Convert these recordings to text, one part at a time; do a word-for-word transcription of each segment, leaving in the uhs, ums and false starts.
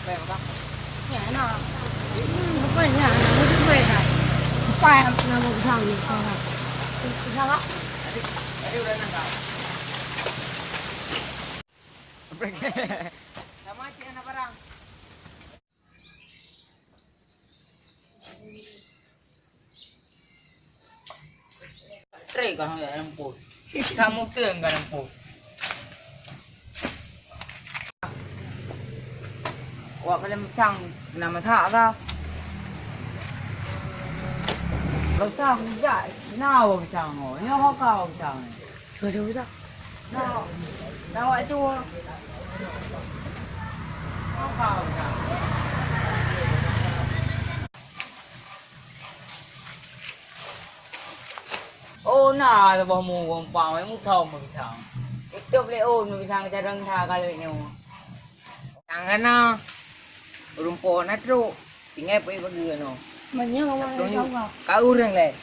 Ya, na. Hmm, apa ya? Na, mau juga ya. Apa ya? Na, mau pisang ni. Pisang, Kak? Sama aja anak barang. Trek ka hana lampu. Kamu teueng ka lampu. Wak kena mecang, kena masak ka. Kau tak hujak, kenapa mecang kau? Nyoh kau mecang. Cuba, cuba, cuba. Nah, nah, awak tu. Apa kau? Oh, na saboh mu gompang, wai muthom meupisang. Itôb lé ôn meupisang carông that ka lheueh nyoe. Nyang kana rumpok na trok, tinggai peuet bageue nyoe. Meunyoe ka ureueng lé.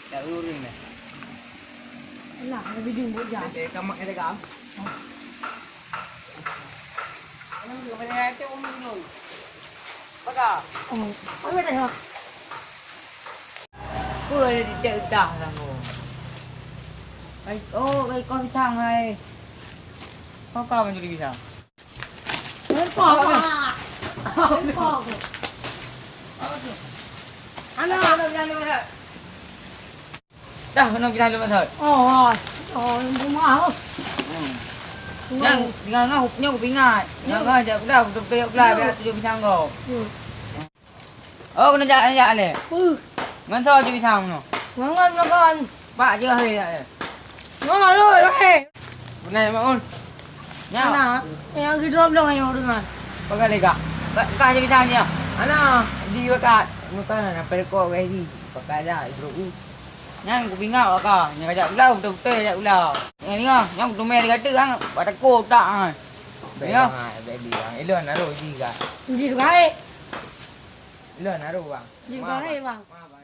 Ka ureueng lé. Nah, lebih jumbo dah. Kamak ada gam. Baka. Oh, apa dah? Peue lé cicak udah kamoe? Ai, oh, ai, kau pisang, hai. Kau, kau mencuri pisang? Lupa, Pak. Lupa. Anak. Dah, kena pisang dulu, Mat. Oh, ah. Oh, rumah, oh. Hmm. Rumah. Nyang, nyang, nyang, nyang kupingat. Nyang, nyang, jak pula, betul-betul jak pula, biar tujuh pisang kau. Hmm. Oh, kena jak, jak lé. Huh. Ngon soe cit pisang nyoe? Ngon, ngon, ngon. Pak je hai jak lé. Ngon, oi, weh. Beuna Mak Un. Nyoe. Ana, nyang keudroe bloe nyoe deungon. Pakai lega. Ka, ka cit pisang nyoe. Ana, di bakat. Muka na, na perko gai di. Pakai jak, bro. Nyan kupingat wak ka. Nyang jak ulau, beutôi-beutôi jak ulau. Nyang ni ah, nyang kuteumé di gata kan. Wak tako tak kan. Baik, ya. Bang, ah, baik, bang. Ilôn naruh ji ka. Ji tu kai. Ilôn naruh, bang. Ji tu kai, bang. Maaf, bang.